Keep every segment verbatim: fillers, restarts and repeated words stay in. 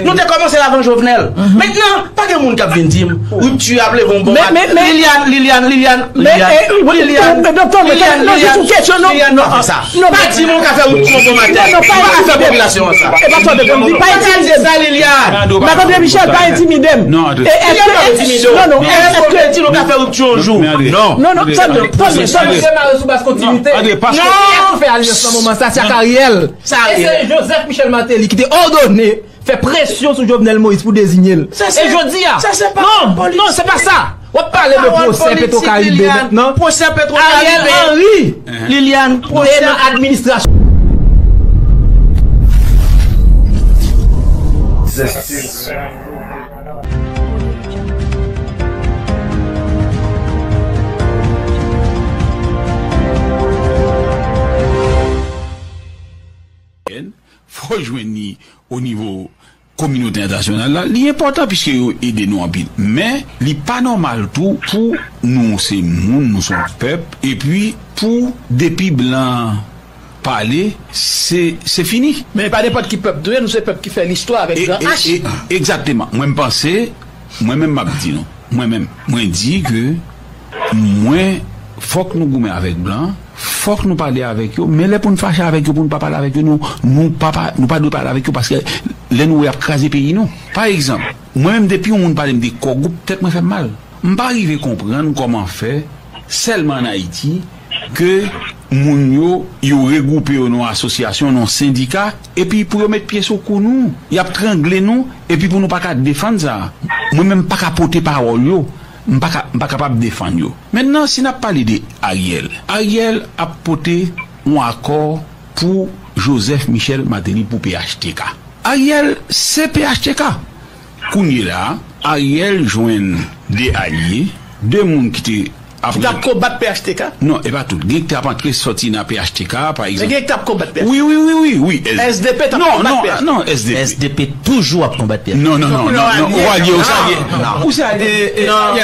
Nou te kòmanse l avan Jovenel. Mentnan, pa gen moun k ap vin di m ripti ap leve yon bon maten. Liliane, Liliane, Liliane, Liliane, Liliane, Liliane, Liliane, pa fè sa. Pa di m ou ka fè ripti yon bon maten. Pa fè popilasyon an sa. Pa di sa, Liliane. Madan Pierre Michel, pa entimide m. Liliane pa entimide w. Èske, non, non, èske di nou ka fè ripti yon jou? Non. Non, non, tande, tande, tande. Demare sou baz kontinite. Kiyès ki fè alyans nan moman sa? Se ak Ariel. E se Joseph Michel Martelly ki te òdone fè presyon sou Jovenel Moïse pou deziye l. E jodi a, non, non, se pa sa. W ap pale de pwosè Petro Caribe mentnan. Ariel Henry, Liliane, te nan administrasyon. Fò jwenn li o nivo kominote entènasyonal la, li enpòtan piske yo ede nou anpil. Men, li pa nòmal tou pou nou se moun, nou se yon pèp, epi pou depi blan pale, se, se fini. Men pa nenpòt ki pèp nou ye, nou se pèp ki fè listwa avèk gran H. Egzakteman. Mwen m panse, mwen menm m ap di nou, mwen menm, mwen di ke mwen, fòk nou goumen avèk blan, fòk nou pale avèk yo, men lè pou n fache avèk yo, pou n pa pale avèk yo, nou, nou pa, pa, nou pa dwe pale avèk yo, paske lè nou wè y ap kraze peyi nou. Pa egzanp, mwen menm depi yon moun pale m de Core Group, tèt mwen fè m mal. M pa rive konprann kòman fè, sèlman ann Ayiti, ke moun yo, yo regwoupe yo nan yon asosyasyon, nan yon sendika, epi pou yo met pye sou kou nou, y ap trangle nou, epi pou nou pa ka defann sa. Mwen menm, m pa ka pote pawòl yo. M pa ka, m pa kapab defann yo. Mentnan, si n ap pale de Ariel, Ariel ap pote yon akò pou Joseph Michel Martelly pou P H T K. Ariel se P H T K. Kounye la, Ariel jwenn de alye, de moun ki te ap... Ki t ap konbat P H T K? Non, e pa tout. Gen ki t ap antre sòti nan P H T K, pa egzanp. Men gen ki t ap konbat P H T K. Wi, wi, wi, wi, wi. S D P t ap konbat P H T K. Non, non, S D P. S D P toujou ap konbat P H T K. Non, non, non, non, ou alye, ou se alye. Ou se alye. Non,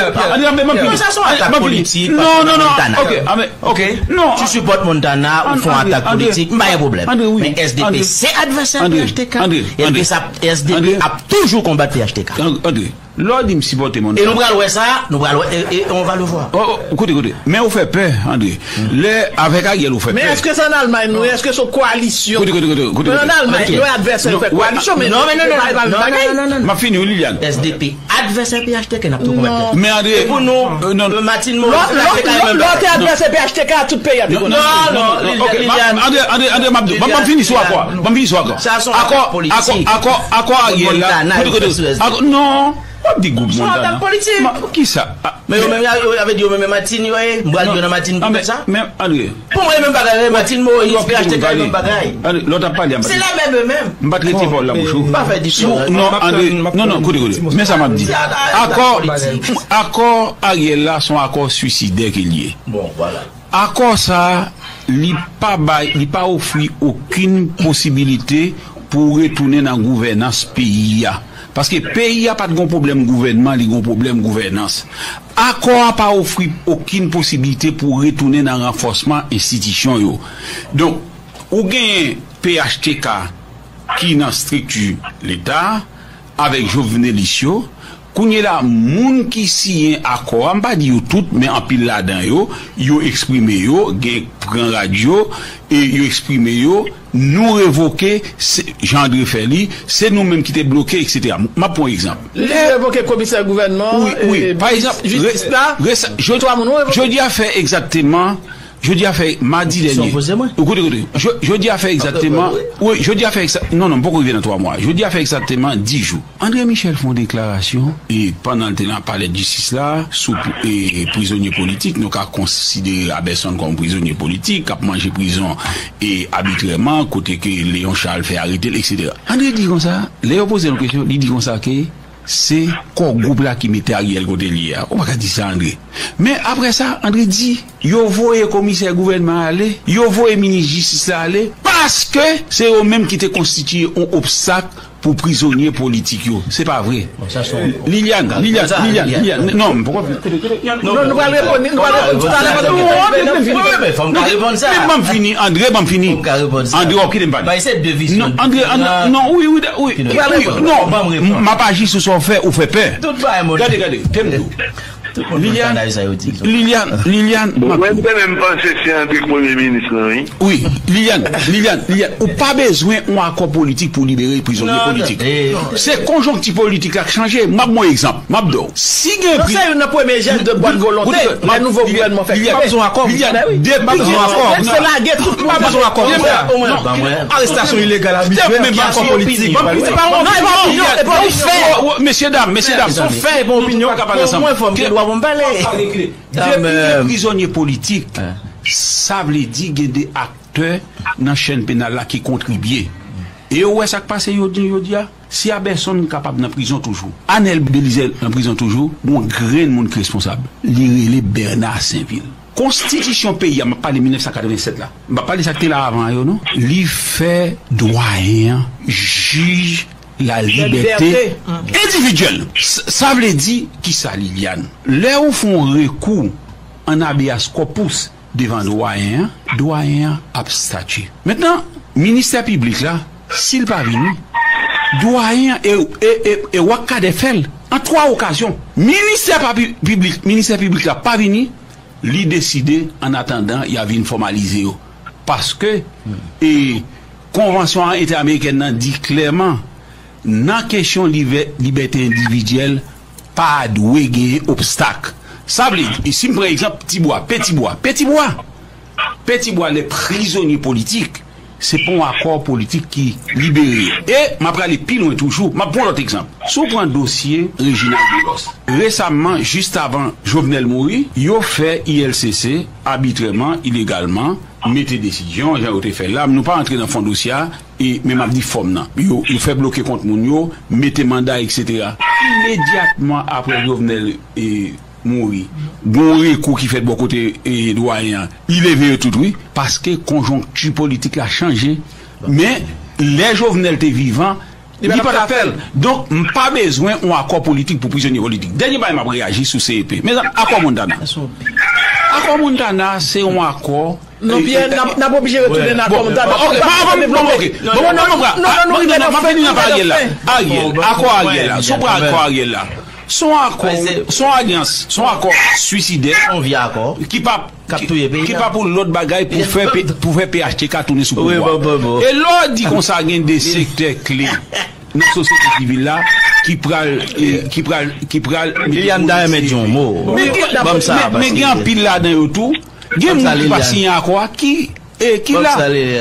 sa se yon atak politik. Non, non, non. Ok, ah, men, ok. Non. Si w sipòt Montana, ou fè yon atak politik, m pa gen pwoblèm. Men S D P se advèsè P H T K. S D P ap, S D P ap toujou konbat P H T K. André, lè w di m sipòte Montana. E nou pral wè sa, nou pral wè, e, e, on va le voir. Oh, oh, koute, koute. Men ou fè pè, André. Lè, avèk Ariel, ou fè pè. Men èske se ann Almay nou ye? Èske se yon koalisyon? Koute, koute, koute, koute. Men ann Almay, lè advèsè yo fè koalisyon, men non, men non, non, non, non, non, non, non, non. M ap fini, wi, Liliane. S D P advèsè P H T K n ap tou konbat. Men André, e pou nou, euh, non, Martine Moreau, P H T K menm bagay. Lè w te advèsè P H T K, tout peyi a te konn. Non, non, non, ok, Liliane, André, André, André, m ap di w, ban m fini sou akò a. Ban m fini sou akò a. Sa se yon atak politik. Akò, akò, akò Ariel la. Koute, koute. Akò, non. W ap di gwoup Montana. Sa w ap politik. Kisa? Men yo menm, yo, yo, avè di yo menm, Martine yo ye. M pral jwe nan Martine pou sa. Men, André. Pou mwen, menm bagay, Martine Moïse, P H T K, menm bagay. André, lè w t ap pale a Martine. Se la menm, menm. M pa t retire pawòl la bouch ou. Pa fè diskisyon. Non, André, non, non, koute, koute. Men sa m ap di. Akò, akò Ariel la, se yon akò swisidè ke l ye. Bon, vwala. Akò sa a, li pa bay, li pa ofri okenn posibilite pou w retounen nan gouvènans peyi a. Paske peyi a pa t gon pwoblèm gouvènman, li gon pwoblèm gouvènans. Akò a pa ofri okenn posibilite pou w retounen nan ranfòsman enstitisyon yo. Donk, ou genyen P H T K ki nan estrikti Leta, avèk Jovenelis yo. Kounye la, moun ki siyen akò a, m pa di yo tout, men anpil ladan yo, yo eksprime yo, gen pran radyo, e yo eksprime yo, nou revoke, se, Jean André fè li, se nou menm ki te bloke, etsetera. M ap pran yon egzanp. Li revoke komisè gouvènman, wi, wi, e, pa egzanp, jistis la, jodi a fè egzakteman Jodi a fè madi dènye. Koute, koute. Jodi a fè egzakteman. Wi, jodi a fè egza-, non, non, m poko rive nan twa mwa. Jodi a fè egzakteman dis jou. André Michel fè yon deklarasyon, e pandan l te nan palè jistis la, sou, e, prizonye politik, nou ka konsidere Abelson kòm prizonye politik, k ap manje prizon, e, abitrèman, kote ke Léon Charles fè arete l, etsetera. André di konsa, lè yo poze l yon kesyon, li di konsa ke se Core Group la ki mete Ariel kote l ye a. Ou pa ka di sa, André. Men apre sa, André di, yo voye komisè gouvènman ale, yo voye minis jistis la ale, paske se yo menm ki te konstitiye yon obstak pou prizonye politik yo. Se pa vre. Liliane, Liliane, Liliane, Liliane, non, m poko. Non, nou pral reponn, nou pral reponn tout a lè. Non, non, non, non, men fò m ka reponn sa. Men ban m fini, André, ban m fini. Fò m ka reponn sa. André, w ap kite m pale. Bay se de vizyon. Non, André, non, wi, wi, wi, wi, non, m ap aji sou sa w fè, ou fè pè. Tout bagay, mon. Gade, gade, tèm tou. Liliane, Liliane, Liliane, bon, mwen, m te menm panse se André k premye minis lan, wi. Wi, Liliane, Liliane, Liliane, ou pa bezwen yon akò politik pou libere prizonye politik. Se konjonkti politik la k chanje. M ap ba w egzanp. M ap di w, si gen pri... Se youn nan premye jès de bòn volonte lè nouvo gouvènman fèk. Liliane, depi... Se lage tout moun. Pa bezwen akò pou sa. Arestasyon ilegal, abitrè, ki akò politik. Non, e pa opinyon, e pa opinyon. Mesye dam, mesye dam. Fè e pa opinyon. Mwen fò m gen dwa pou m pale. Depi gen prizonye politik, sa vle di gen de aktè nan chèn penal la ki kontribye. E ou wè sa k pase jodi, jodi a? Si Abèsonn kapab nan prizon toujou, Anèl Belize nan prizon toujou, gon grenn moun ki responsab. Li rele Bèna Senvil. Konstitisyon peyi a, m ap pale mil nèf san katrevennsèt la. M p ap pale sa k te la avan yo, non. Li fè dwayen an jij lalibète endividyèl. Sa vle di kisa, Liliane? Lè ou fè yon rekou an habeas corpus devan dwayen an, dwayen an ap statye. Mentnan, ministè piblik la, si l pa vini, dwayen an e, e, e, e Rock Cadet fè l an twa okazyon. Ministè pa pi-, piblik, ministè piblik la pa vini, li deside, an atandan, y a vin fòmalize yo. Paske, e, konvansyon entèamerikèn nan di klèman, nan kesyon libè-, libète endividyèl, pa dwe genyen obstak. Sa vle di, si m pran egzanp Tibwa, Petibwa, Petibwa, Petibwa, lè prizonye politik, se pa yon akò politik ki libere yo. E m ap prale pi lwen toujou, m ap pran lòt egzanp. Si w pran dosye Reginald Boulos, resamman, jis avan Jovenel mouri, yo fè I L C C abitrèman, ilegalman, mete desizyon, jan yo te fè l la, nou pa rantre nan fon dosye a, e, men m ap di fòm nan. Yo, yo fè bloke kont moun yo, mete manda, etsetera. Imedyatman apre Jovenel, e, mouri, gon rekou ki fèt bò kote, e, dwayen an. Li leve yo tout, wi, paske konjonkti politik la chanje. Men, lè Jovenel te vivan, li pa t ap fè l. Donk, m pa bezwen yon akò politik pou prizonye politik. Dènye bagay m ap reyaji sou C E P. Mezanmi, akò Montana. Akò Montana, se yon akò... Non, Pierre, n ap, n ap oblije retounen nan akò Montana. Bon, ok, bon, ok, bon, ok. Bon, non, non, non, non, nou rive nan fen, nou rive nan fen. Ariel, akò Ariel la. Si w pran akò Ariel la, se yon akò, se yon alyans, se yon akò swisidè ki pa, ki, ki pa pou lòt bagay pou fè P-, pou fè P H T K tounen sou pouvwa. E lè w di konsa gen de sektè kle nan sosyete sivil la ki pral, e, ki pral, ki pral mete... Liliane ta renmen di yon mo. Men gen, men, men gen anpil ladan yo tou. Gen moun ki pa siyen akò a ki, e, ki la.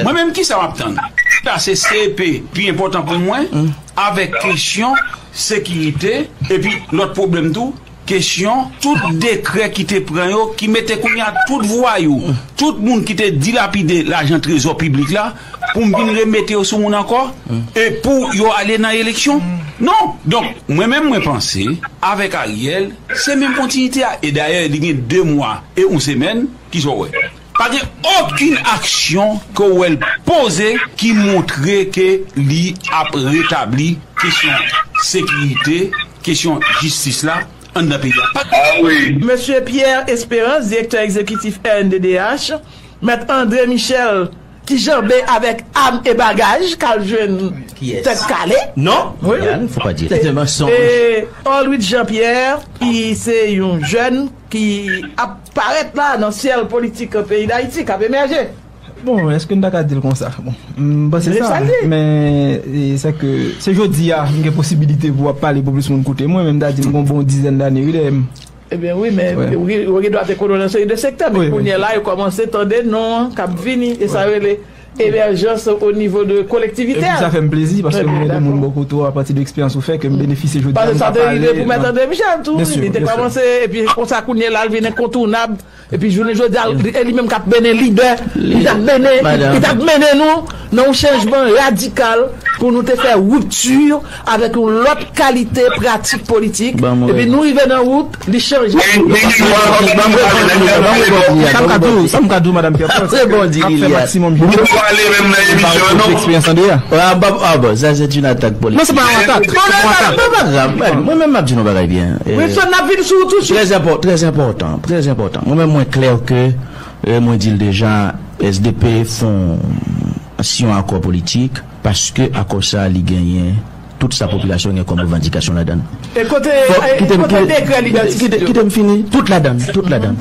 Mwen menm, kisa m ap tann? La, se C E P pi enpòtan pou mwen, avèk kesyon sekirite, epi lòt pwoblèm tou, kesyon tout dekrè ki te pran yo, ki mete kounye a tout vwayou, tout moun ki te dilapide lajan trezò piblik la, pou m vin remete yo sou moun ankò, e pou yo ale nan eleksyon. Non. Donk, mwen menm, mwen panse, avèk Ariel, se menm kontinite a. E dayè, li gen de mwa e yon semèn, kisa w wè? Pa gen okenn aksyon ke w wè l poze ki montre ke li ap retabli kesyon sekirite, kesyon jistis la anndan peyi a. Pa... Mesye Pierre Espérance, direktè egzekitif R N D D H, Mèt André Michel, ki janbe avèk am e bagaj, k al jwenn Tèt Kale. Non, Liliane, fò pa di. E Orluid Jean Pierre, ki se yon jèn ki ap parèt la nan syèl politik peyi Dayiti, k ap emèje. Bon, èske n ta ka di l konsa? Bon, m panse sa, men, e, se ke se jodi a m gen posibilite pou ap pale pou plis moun koute mwen, men m ta di m gon bon dizèn dane, wi, dèyè m. Ebyen wi, men yo gen dwa te konnen nan seri de sektè, men kounye a la, yo kòmanse tande non an k ap vini, e sa rele emèjans o nivo de kolektivite a. Epi sa fè m plezi, paske m gen de moun bò kote w, apati de eksperyans ou fè, ke m benefisye jodi a, m ka pale. Paske sa te rive pou Mèt André Michel tou, li te kòmanse, epi konsa kounye a la, l vin enkontounab. Epi jounen jodi a, e li menm k ap mennen lidè, li t ap mennen, li t ap mennen nou nan yon chanjman radikal pou nou te fè ripti avèk yon lòt kalite pratik politik. Epi nou rive nan wout, li chanje. Sa m ka di w, sa m ka di w, madanm Pierre Paul, se ke n ap fè maksimòm jounen pou n pale menm nan emisyon an, non. Eksperyans Andrea. Ah, bon, ah, bon, ça, c'est une attaque politique. Non, se pa yon atak. Non, non, non, non, pa grav. Mwen menm, m ap di nou bagay byen. Wilson, n ap vin sou ou tou. Très impor-, très important, très important. Mwen menm, mwen klè ke, euh, mwen di l deja, S D P fon si yon akò politik, paske akò sa a, li genyen tout sa popilasyon gen kòm revandikasyon ladan l. E kote, e kote dekrè libètisid yo? Kite m fini. Tout ladan l, tout ladan l.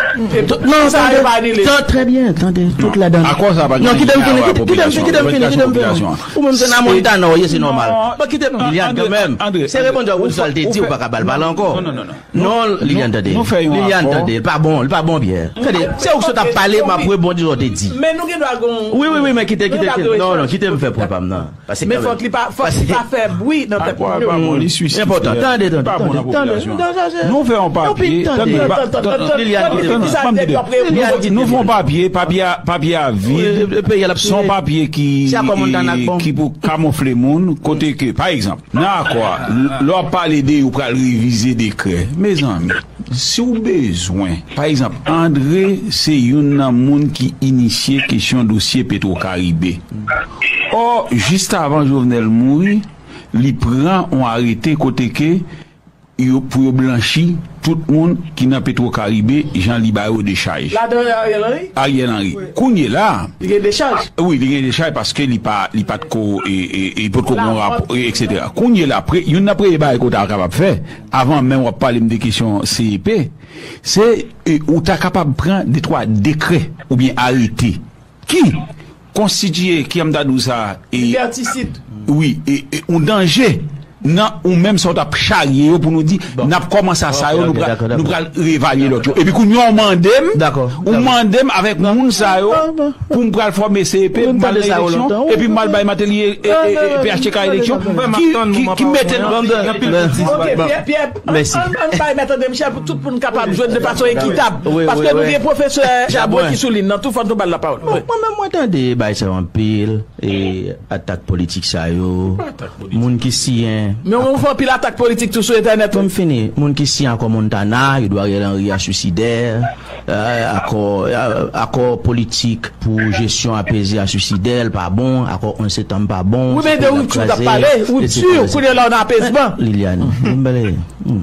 Non, sa yo pa anile? Trè byen, tande, tout ladan l. Akò sa a pa gen anyen a wè ak popilasyon an. Kite m fini, kite m fini, kite m fini. Ou menm se nan Montana w ye, se nòmal. Bon, kite m, Liliane, kanmenm. Se reponn Jean Wilson te di, ou pa ka ba l pale ankò. Non, non, non, non. Non, Liliane, tande. Liliane, tande. Li pa bon, li pa bon, Pierre. Tande, se ou ki sot ap pale, m ap rebondi sa w te di. Men nou gen dwa gon... Wi, wi, wi, men kite, kite, kite. Non, non, kite m fè pwen pa m nan. Men fòk li pa, fòk li pa fè bri nan tèt moun yo. Li enpòtan. Tande, tande, tande, tande. Nou fè yon papye. Tande, tande, tande. Liliane, kite m. Liliane, kite m. Nou fè yon papye, papye a, papye a vid. Se yon papye ki, ki pou kamoufle moun, kote ke, pa egzanp, nan akò a, l-, lè w ap pale de yo pral revize dekrè. Mezanmi, si w bezwen, pa egzanp, André se youn nan moun ki inisye kesyon dosye Petro Caribe. Ò, jis avan Jovenel mouri, li pran yon arete kote ke yo, pou yo blanchi tout moun ki nan Petro Caribe, jan li ba yo dechaj. Ladan yo Ariel Henry? Ariel Henry. Wi. Kounye la, li gen dechaj? Wi, li gen dechaj paske li pa, li pa t ko, e, e, e, li potko gon rapò, e, et cetera. Kounye la, pre-, youn nan premye bagay ke w ta kapab fè, avan menm w ap pale m de kesyon C E P, se, e, ou ta kapab pran de twa dekrè oubyen arete ki konstitiye, ki an m ta di w sa, e, liberticide. Wi, e, e, yon danje nan ou menm sa w t ap charye yo pou nou di, n ap kòmanse a sa yo, nou pral, nou pral revalye lòt yo. Epi kounye a w mande m, ou mande m avèk moun sa yo, pou m pral fòme C E P, pou m al nan eleksyon, epi m al bay Martelly e, e, e, e P H T K eleksyon, ki, ki, ki mete l. Ok, Pierre, Pierre, an, an bay Mèt André Michel pou tout moun kapab jwenn de fason ekitab. Paske nou gen pwofesè Jabwen ki sou liy nan tou, fò nou ba l lapawòl. Bon, mwen menm, mwen tande bagay sa yo anpil, e atak politik sa yo, moun ki siyen... Men ou fè anpil atak politik tou sou entènèt. Pou m fini, moun ki siyen akò Montana, yo di Ariel Henry a swisidè, e, akò, e, akò politik pou jesyon apeze a swisidè, l pa bon, akò onz septanm pa bon, wi, men de ripti w t ap pale, ripti, kounye a la w nan apezman. Liliane, m pale, hmm.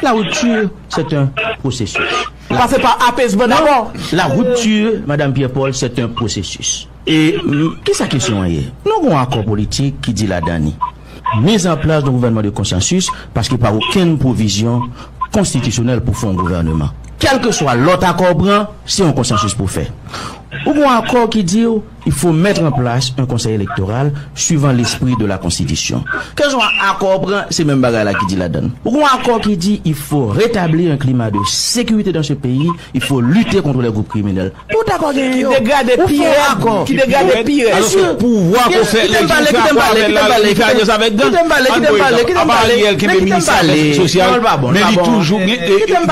La rupture, c'est un processus. Pase pa apezman dabò. La rupture, Madame Pierre-Paul, c'est un processus. E, mm, kisa kesyon an ye? Nou gon akò politik ki di ladan li, mise en place d'un gouvernement de consensus, paske pa okenn pwovizyon konstitisyonèl pou fè yon gouvèneman. Kèlkeswa lòt akò w pran, se yon konsansis pou fè. Ou gon akò ki di w, il faut mettre en place un conseil électoral suivant l'esprit de la Constitution. Kèlkeswa akò w pran, se menm bagay la ki di ladan l. Ou gon akò ki di, il faut rétablir un climat de sécurité dans ce pays, il faut lutter contre les groupes criminels. Tout akò genyen yo. Ki degrade pi rèd, ki degrade pi rèd. Alò, se pouvwa ke w fè, lè w fè akò avè l la, li fè alyans avèk gang. An, pa egzanp, apa Ariel kenbe minis afè sosyal, men li toujou gen, gen,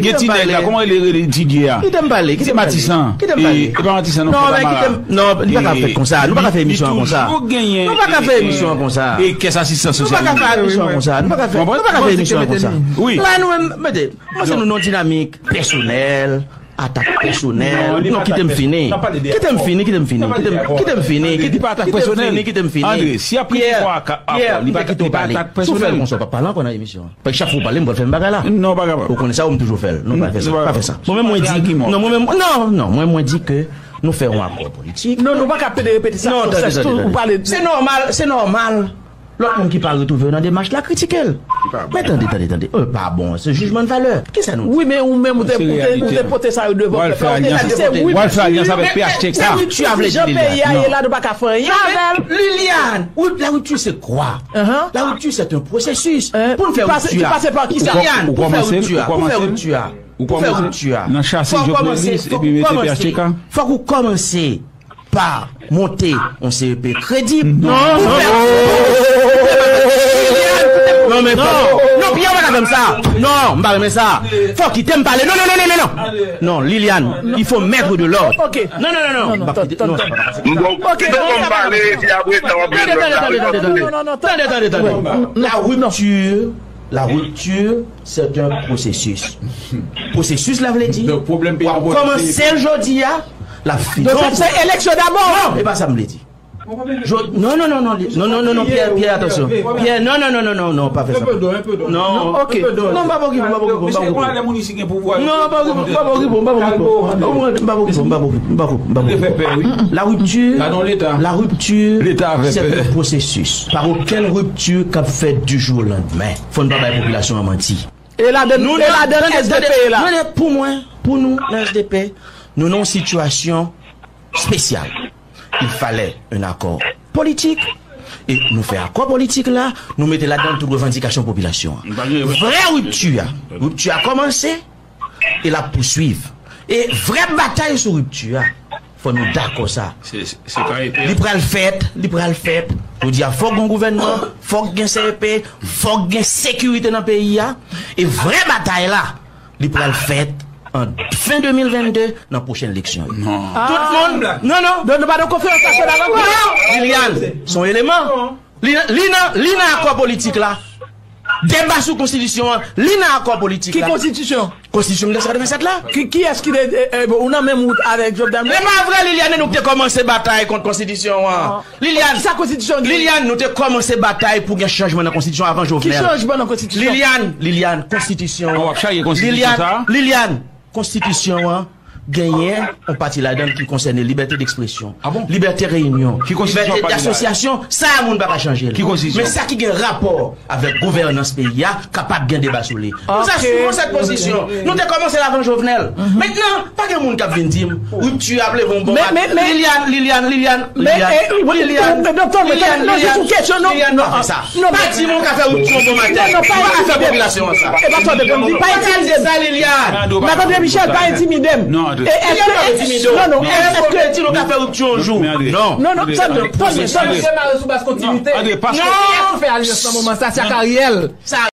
gen ti nèg la, kòman li rele, Didier a? Kite m pale, kite m pale. Se Matisan. Kite m pale. E pa Matisan non, frè Damara. Non, li pa ka fèt konsa. Nou pa ka fè emisyon an konsa. Nou pa ka fè emisyon an konsa. E kès asistans sosyal. Nou pa ka fè emisyon an konsa. Nou pa ka fè, nou pa ka fè emisyon an konsa. Wi. La, nou menm, mete, mwen se nou non dinamik pèsonèl, atak pèsonèl. Non, kite m fini. Kite m fini, kite m fini. Kite m, kite m fini. Kite m fini, kite m fini. André, si ap pran akò, li pa, li pa atak pèsonèl. Si w fè l konsa, w p ap pale ankò nan emisyon an. Paske chak fwa w pale, m pral fè menm bagay la. Non, pa kapab. Ou konnen sa, ou m toujou fè l. Non, pa fè sa, pa fè sa. Mwen menm, mwen di, non, mwen menm, non, non, mwen, mwen di ke nou fè yon akò politik. Non, nou pa ka pede repete sa. Non, tande, tande, tande. Se nòmal, se nòmal. Lòt moun ki pa retwouve yo nan demach la, kritike l. Men tande, tande, tande. E pa bon, se jijman de valè. Kisa nou di? Wi, men ou menm, ou te, ou te, ou te pote sa yo devan pèp la, ou te di se ripti. W al fè alyans avèk P H T K. Men, men, men, men, jan peyi a ye la, nou pa ka fè anyen avè l. Liliane, la rupture, c'est quoi? La rupture, c'est un processus. Pou n fè ripti a. Liliane, pou fè ripti a, pou fè ripti a, pou fè ripti a, nan chase Jovenel Moïse epi mete P H T K. Fòk ou kòmanse pa monte yon C E P kredib. Non, non, non, men non, Pierre, pa ka fè m sa. Non, m pa renmen sa. Fò kite m pale. Non, non, non, non, non, non. Non, Liliane, il faut mettre de l'ordre. Ok. Non, non, non, non. Non, non, tann, tann, tann. Bon, kite m pale, epi apre sa, w ap jwenn lòt la. Non, non, non, non, tande, tande, tande. La rupture, la rupture, c'est un processus. Pwosesis la vle di, w ap kòmanse l jodi a, l ap fini. Donk, se eleksyon dabò. Non, e pa sa m vle di. Non, non, non, non, non, non, non, non, Pierre, Pierre, atansyon. Pierre, non, non, non, non, non, non, pa fè sa. Non, ok. Non, m pa okipe, m pa okipe, m pa okipe. Non, m pa okipe, m pa okipe, m pa okipe. M pa okipe, m pa okipe. La rupture, la rupture, c'est un processus. Pa gen okenn ripti k ap fèt du jour au lendemain. Fò n pa bay popilasyon an manti. E ladan, e ladan S D P la. Tande, pou mwen, pou nou, nan S D P, nou nan yon sitiyasyon spesyal. Il fallait un accord politique. E nou fè akò politik la, nou mete ladan tout revandikasyon popilasyon an. Vrè ripti a, ripti a kòmanse e l ap pouswiv. E vrè batay sou ripti a, fò nou dakò sa. Li pral fèt, li pral fèt. Jodi a, fòk gen gouvènman, fòk gen C E P, fòk gen sekirite nan peyi a. E vrè batay la, li pral fèt an fen de mil vennde nan pwochen eleksyon yo. Tout moun, non, non. Donk nou pa nan konferans nasyonal ankò. Non, Liliane, se yon eleman. Li, li nan, li nan akò politik la. Deba sou konstitisyon an, li nan akò politik la. Ki konstitisyon? Konstitisyon mil nèf san katrevennsèt la. Ki, kiyès ki te, e, e, ou nan menm wout avèk Jovenel Moïse? E pa vre, Liliane, nou te kòmanse batay kont konstitisyon an. Liliane, kisa konstitisyon gen? Liliane, nou te kòmanse batay pou gen chanjman nan konstitisyon avan Jovenel. Ki chanjman nan konstitisyon? Liliane, Liliane, konstitisyon an. An w ap chaje konstitisyon sa? Liliane, Liliane, konstitisyon an genyen yon pati ladan l ki konsène libète dekspresyon, libète reyinyon, libète dasosyasyon, sa a moun pa ka chanje l. Men sa ki gen rapò avèk gouvènans peyi a, kapab gen deba sou li. Nou se sou sèt pozisyon. Nou te kòmanse l avan Jovenel. Mentnan, pa gen moun k ap vin di m, ripti ap leve yon bon maten. Liliane, Liliane, Liliane, Liliane, Liliane, Liliane, Liliane, pa fè sa. Pa di m ou ka fè ripti yon bon maten. Ou pa ka fè popilasyon an sa. Pa ka di sa, Liliane. Mèt André Michel, pa entimide m. Liliane pa entimide w. Non, non. Èske w te di nou ka fè ripti yon jou? Non. Non, non, tande, tande, tande. Demare sou baz kontinite. Kiyès ki fè alyans nan moman sa, se ak Ariel.